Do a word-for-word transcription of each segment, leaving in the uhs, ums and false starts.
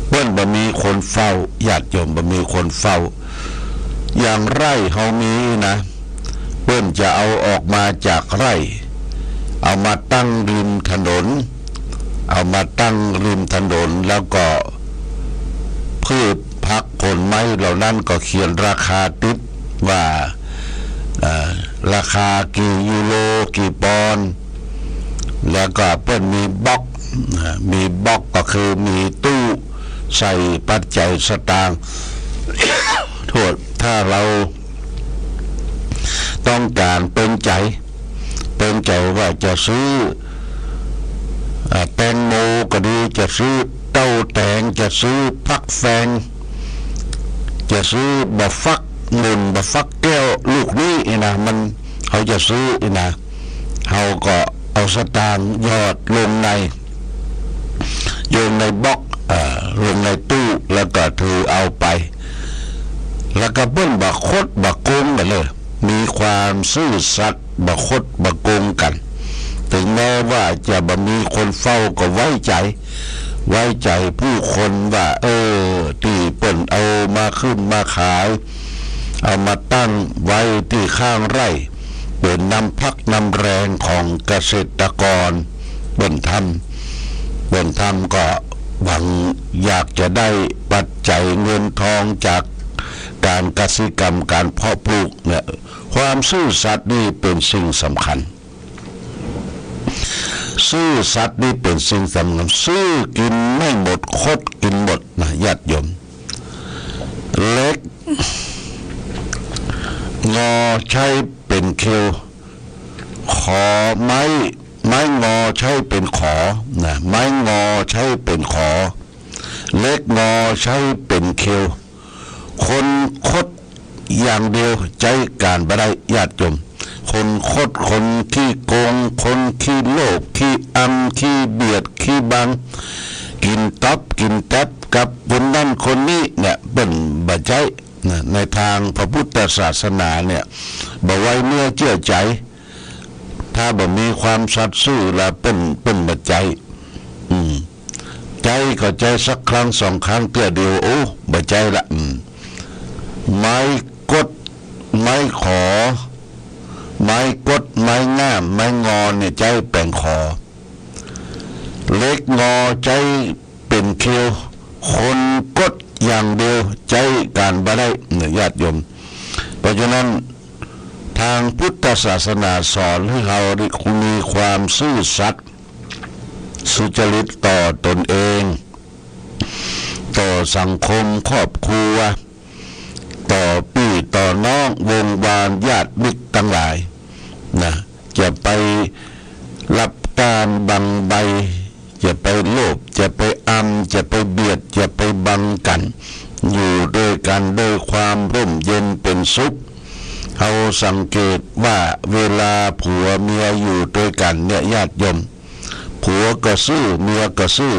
เปิ้นบ่มีคนเฝ้า ญาติโยม บ่มีคนเฝ้า อย่างไร่เฮามีนะ เปิ้นจะเอาออกมาจากไร่ เอามาตั้งริมถนน เอามาตั้งริมถนน แล้วก็พืชผักผลไม้เหล่านั้นก็เขียนราคาติดว่า เอ่อ ราคากี่ยูโร กี่ปอนด์ แล้วก็เปิ้นมีบล็อก อ่า มีบล็อกก็คือมีตู้ใส่ปัจจัยสตางค์ โทษ ถ้าเฮาต้องก๋านเปิงใจ๋ เปิงใจ๋ว่าจะซื้อ อ่า แตงโมก็ดี จะซื้อเต้าแตง จะซื้อผักแฟง จะซื้อบ่าฟักหมุน บ่าฟักแก้วลูกนี้นี่นะ มัน เฮาจะซื้อนี่นะ เฮาก็เอาสตางค์หยอดลงใน ลงในบล็อก เอ่อ ลงในตู้ แล้วก็ถือเอาไป แล้วก็เปิ้นบ่คดบ่โกงกั๋นเลย มีความซื่อสัตย์ บ่คดบ่โกงกั๋น ถึงแม้ว่าจะบ่มีคนเฝ้าก็ไว้ใจ๋ ไว้ใจ๋ผู้คนว่า เออ ตี้เปิ้นเอามาขึ้นมาขาย เอามาตั้งไว้ตี้ข้างไร่ เป๋นน้ำพักน้ำแรงของเกษตรกร เปิ้นทำ เปิ้นทำก็หวังอยากจะได้ปัจจัยเงินทองจากก๋านกสิกรรม ก๋านเพาะปลูกเนี่ย ความซื่อสัตย์นี่เป๋นสิ่งสำคัญ ซื่อสัตย์นี่เป๋นสิ่งสำคัญ ซื่อกิ๋นไม่หมด คดกิ๋นหมดนะ ญาติโยม เหล็กงอใช้เป๋นเขว ขอ ไม้ ไม้งอใช้เป๋นขอนะ ไม้งอใช้เป๋นขอ เหล็กงอใช้เป๋นเขว คนคดอย่างเดียวใจ๊ก๋านบ่ได้ ญาติโยม คนคด คนขี้โกง คนขี้โลภ ขี้อำ ขี้เบียด ขี้บัง กิ๋นต๊อบ กิ๋นแต๊บกับคนนั้นคนนี้เนี่ย เปิ้นบ่ใจ๊นะ ในตางพระพุทธศาสนาเนี่ย บ่ไว้เนื้อเจื้อใจ๋ ถ้าบ่มีความสัตย์ซื่อละ เปิ้น เปิ้นบ่ใจ๊ อืม ใจ๊ก็ใจ๊สักครั้งสองครั้งเตื้อเดียว โอ้ บ่ใจ๊ละ อืม ไม้กด ไม้ขอ ไม้กด ไม้ง่าม ไม้งอเนี่ย ใจ๊แป๋งขอ เหล็กงอใจ๊เป๋นเขว คนคดอย่างเดียวใจ๊ก๋านบ่ได้เนี่ย ญาติโยม เพราะฉะนั้น ตางพุทธศาสนาสอนหื้อเฮาได้มีความซื่อสัตย์ สุจริตต่อตนเอง ต่อสังคมครอบครัว ต่อปี้ต่อน้อง วงศ์วานญาติมิตรตังหลายนะ จะไปรับก๋านบังใบ จะไปโลภ จะไปอำ จะไปเบียด จะไปบังกั๋น อยู่ตวยกั๋นตวยความร่มเย็นเป๋นสุข เฮาสังเกตว่าเวลาผัวเมียอยู่ตวยกั๋นเนี่ย ญาติโยม ผัวก็ซื่อ เมียก็ซื่อ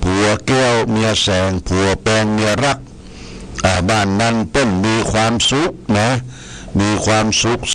ผัวแก้ว เมียแสง ผัวแปง เมียรัก อ่า บ้านนั้นเปิ้นมีความสุขนะ มีความสุข